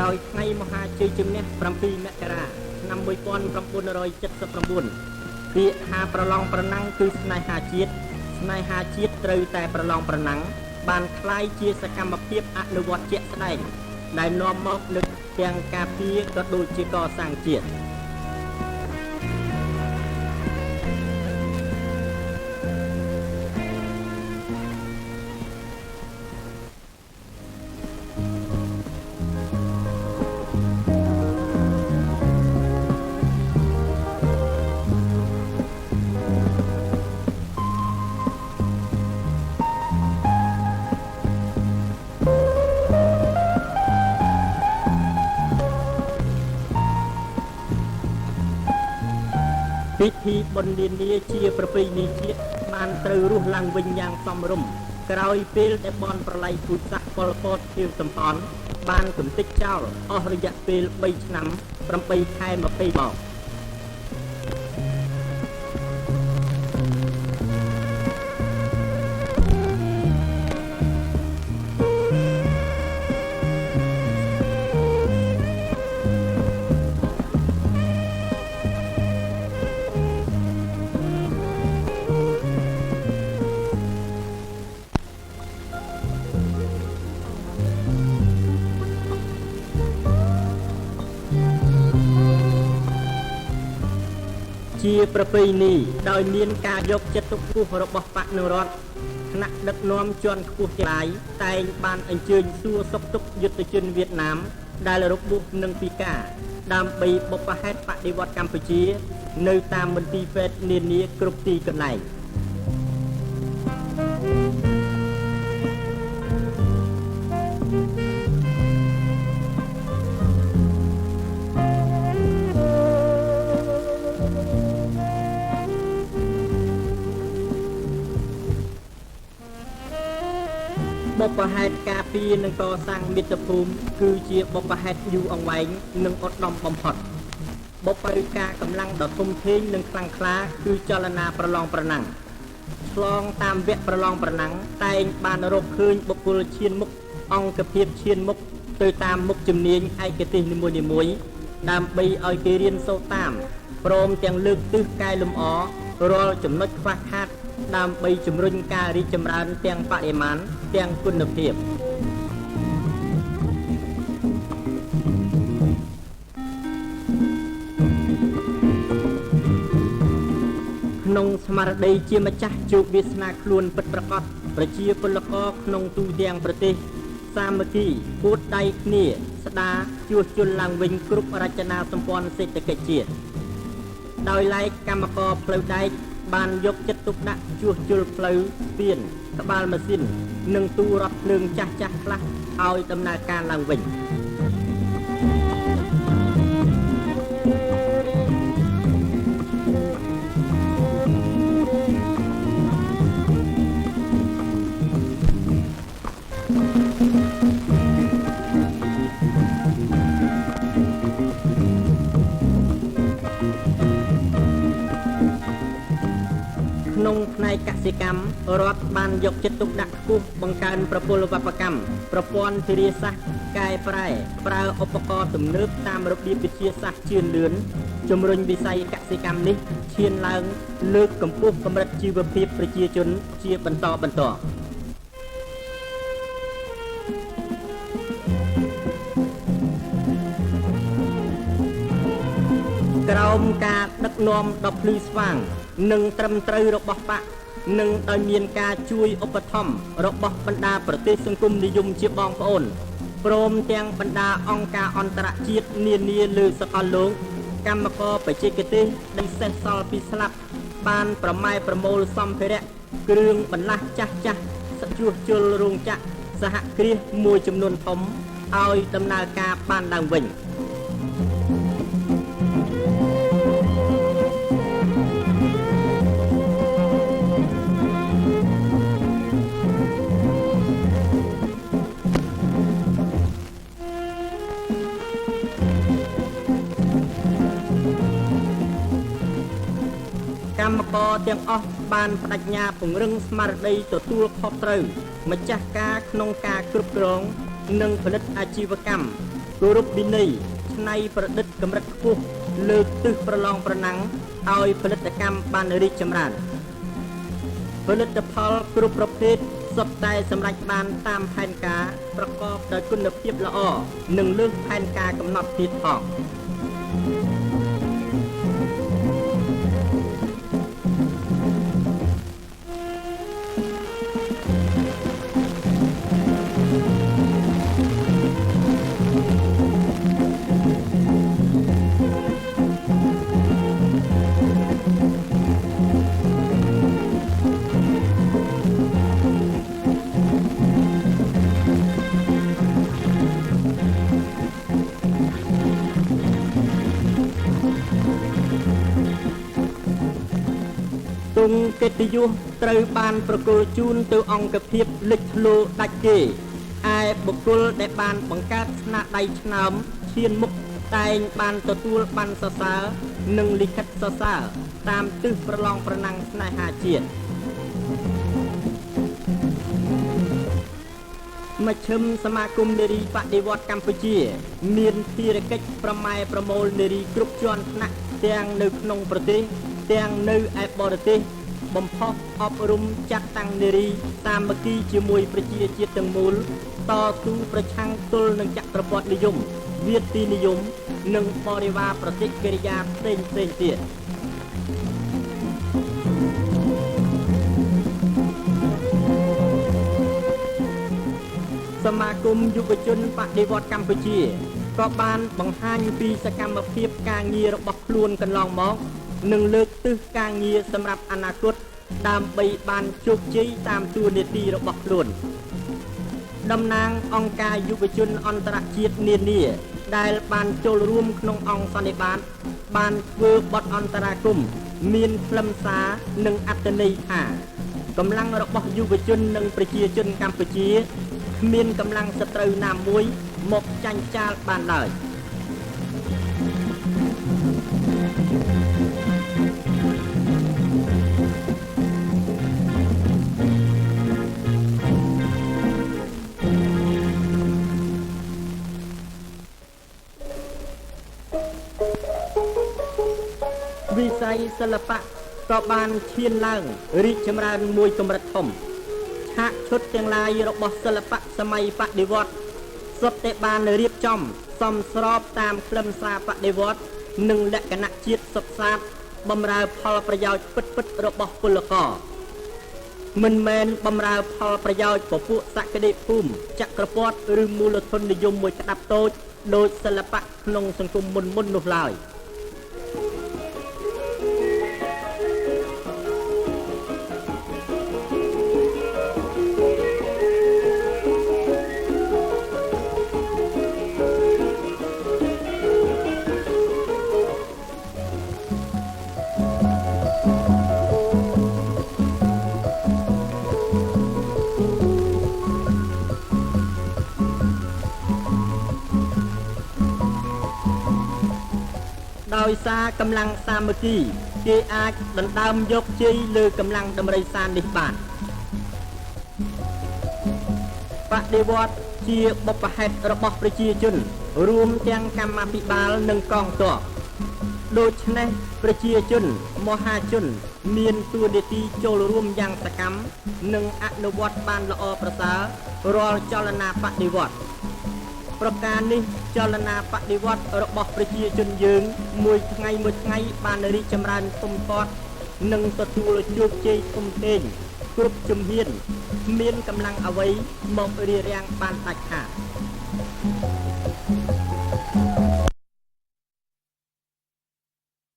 ក្រោយថ្ងៃមហាជ័យជំនះ7មករាឆ្នាំ1979ពាក្យថាប្រឡងប្រណាំងគឺស្នេហាជាតិស្នេហាជាតិត្រូវតែប្រឡងប្រណាំងបានក្លាយជាសកម្មភាពអនុវត្តជាក់ស្ដែងដែលនាំមកនូវទាំងការពារក៏ដូចជាកសាងជាតិ ពិធីបុណ្យនានាជាប្រពៃណីជាតិបានត្រូវរស់ឡើងវិញយ៉ាងសមរម្យក្រោយពេលដែលបនប្រល័យពូជសាសន៍ប៉ុលពតខៀវសំផនបានកំទេចចោលអស់រយៈពេល3ឆ្នាំ8ខែ20មក ជាប្រពៃណីដោយមានការយកចិត្តទុកខ្ពស់របស់បកនឹងរដ្ឋថ្នាក់ដឹកនាំជាន់ខ្ពស់ទាំងឡាយតែងបានអញ្ជើញសួរសុខទុក្ខយុទ្ធជនវៀតណាមដែលរបួសនិងពិការដើម្បីបុព្វហេតុបដិវត្តកម្ពុជា នៅតាមមន្ទីរពេទ្យនានាគ្រប់ទីកន្លែង បុព្វហេតុការពារនិងកសាងមាតុភូមិគឺជាបុព្វហេតុយូរអង្វែងនិងឧត្តមបំផុតបុព្វការកម្លាំងដ៏ធំធេងនិងខ្លាំងក្លាគឺចលនាប្រឡងប្រណាំងឆ្លងតាមវគ្គប្រឡងប្រណាំងតែងបានរកឃើញបុគ្គលឈានមុខអង្គភាពឈានមុខទៅតាមមុខជំនាញឯកទេសនីមួយៗដើម្បីឲ្យគេរៀនសូត្រតាមព្រមទាំងលើកទិសកែលម្អរាល់ចំណុចខ្វះខាតដើម្បីជំរុញការរីកចម្រើនទាំងបរិមាណទាំងគុណភាព ក្នុងស្មារតីជាម្ចាស់ជោគវាសនាខ្លួនពិតប្រាកដប្រជាពលករក្នុងទូទាំងប្រទេសសាមគ្គីពួតដៃគ្នាស្ដារជួសជុលឡើងវិញគ្រប់រចនាសម្ព័ន្ធសេដ្ឋកិច្ចជាតិដោយឡែកកម្មករផ្លូវដែកបានយកចិត្តទុកដាក់ជួសជុលផ្លូវស្ពានក្បាលម៉ាស៊ីននិងទូរថភ្លើងចាស់ៗខ្លះឲ្យដំណើរការឡើងវិញ ក្នុងផ្នែកកសិកម្មរដ្ឋបានយកចិត្តទុកដាក់ខ្ពស់បង្កើនប្រពលវប្បកម្មប្រព័ន្ធធារាសាស្ត្រកែប្រែប្រើឧបករណ៍ទំនើបតាមរបៀបវិទ្យាសាស្ត្រជឿនលឿនជំរុញវិស័យកសិកម្មនេះឈានឡើងលើកកម្ពស់កម្រិតជីវភាពប្រជាជនជាបន្តបន្ទាប់ ក្រោមការដឹកនាំដ៏ភ្លឺស្វាង និងត្រឹមត្រូវរបស់បកនិងដោយមានការជួយឧបត្ថម្ភរបស់បណ្ដាប្រទេសសង្គមនិយមជាបងប្អូនព្រមទាំងបណ្ដាអង្គការអន្តរជាតិនានាលើសកលលោកកម្មករបច្ចេកទេសដែលសេសសល់ពីស្លាប់បានប្រម៉ែប្រមូលសម្ភារៈគ្រឿងបន្លាស់ចាស់ចាស់សជួសជុលរោងចក្រសហគ្រាសមួយចំនួនធំឲ្យដំណើរការបានឡើងវិញ កម្មករទាំងអស់បានបដិញ្ញាពង្រឹងស្មារតីទទួលខុសត្រូវម្ចាស់ការក្នុងការគ្រប់គ្រងនិងផលិតអាជីវកម្ម គោរពវិន័យច្នៃប្រឌិតកម្រិតខ្ពស់លើកទិសប្រឡងប្រណាំងឲ្យផលិតកម្មបានរីកចម្រើនផលិតផលគ្រប់ប្រភេទសុទ្ធតែសម្រេចបានតាមផែនការប្រកបដោយគុណភាពល្អនិងលើសផែនការកំណត់ទៀតផងទង់កិត្តិយសត្រូវបានប្រគល់ជូនទៅអង្គភាពលេចធ្លោដាច់គេឯបុគ្គលដែលបានបង្កើតស្នាដៃឆ្នើមឈានមុខតែងបានទទួលបានសរសើរនិងលិខិតសរសើរតាមទិសប្រឡងប្រណាំងស្នេហាជាតិមជ្ឈិមសមាគមនារីបដិវត្តកម្ពុជាមានភារកិច្ចប្រម៉ែប្រមូលនារីគ្រប់ជាន់ថ្នាក់ទាំងនៅក្នុងប្រទេសទាំងនៅឯបរទេសបំផុសអប់រំចាត់តាំងនារីសាមគ្គីជាមួយប្រជាជាតិទាំងមូលតស៊ូប្រឆាំងទល់នឹងចក្រពត្តិនិយមវាទីនិយមនិងបរិវារប្រតិកិរិយាផ្សេងផ្សេងទៀតសមាគមយុវជនបដិវត្តកម្ពុជាក៏បានបង្ហាញពីសកម្មភាពការងាររបស់ខ្លួនកន្លងមកនិងលើកទិសការងារសម្រាប់អនាគតដើម្បីបានជោគជ័យតាមតួនាទីរបស់ខ្លួនតំណាងអង្គការយុវជនអន្តរជាតិនានាដែលបានចូលរួមក្នុងអង្គសន្និបាតបានធ្វើបទអន្តរាគមន៍មានខ្លឹមសារនិងអត្ថន័យថាកម្លាំងរបស់យុវជននិងប្រជាជនកម្ពុជាគ្មានកម្លាំងសត្រូវណាមួយមកចាញ់ចាលបានឡើយវិស័យសិល្បៈក៏បានឈានឡើងរីកចម្រើនមួយកម្រិតធំឆាកឈុតទាំងឡាយរបស់សិល្បៈសម័យបដិវត្តន៍សុទ្ធតែបានរៀបចំសមស្របតាមខ្លឹមសារបដិវត្តន៍និងលក្ខណៈជាតិសុទ្ធសាធបម្រើផលប្រយោជន៍ពិតៗរបស់ពលករមិនមែនបម្រើផលប្រយោជន៍ពពួកសក្តិភូមិចក្រពត្តិឬមូលធននិយមមួយក្តាប់តូចដោយសិល្បៈក្នុងសង្គមមុនៗនោះឡើយដោយសារកម្លាំងសាមគ្គីគេអាចដណ្ដើមយកជ័យលើកម្លាំងដំរីសាននេះបានបដិវត្តន៍ជាបុព្វហេតុរបស់ប្រជាជនរួមទាំងកម្មាភិបាលនិងកងទ័ពដូច្នេះប្រជាជនមហាជនមានតួនាទីចូលរួមយ៉ាងសកម្មនិងអនុវត្តបានល្អប្រសើររាល់ចលនាបដិវត្តន៍ប្រការនេះចលនាបដិវត្តន៍របស់ប្រជាជនយើងមួយថ្ងៃមួយថ្ងៃបានរីកចម្រើនធំធាត់និងទទួលជោគជ័យធំធេងគ្រប់ជំហានគ្មានកម្លាំងអ្វីមករារាំងបានដាច់ខាត។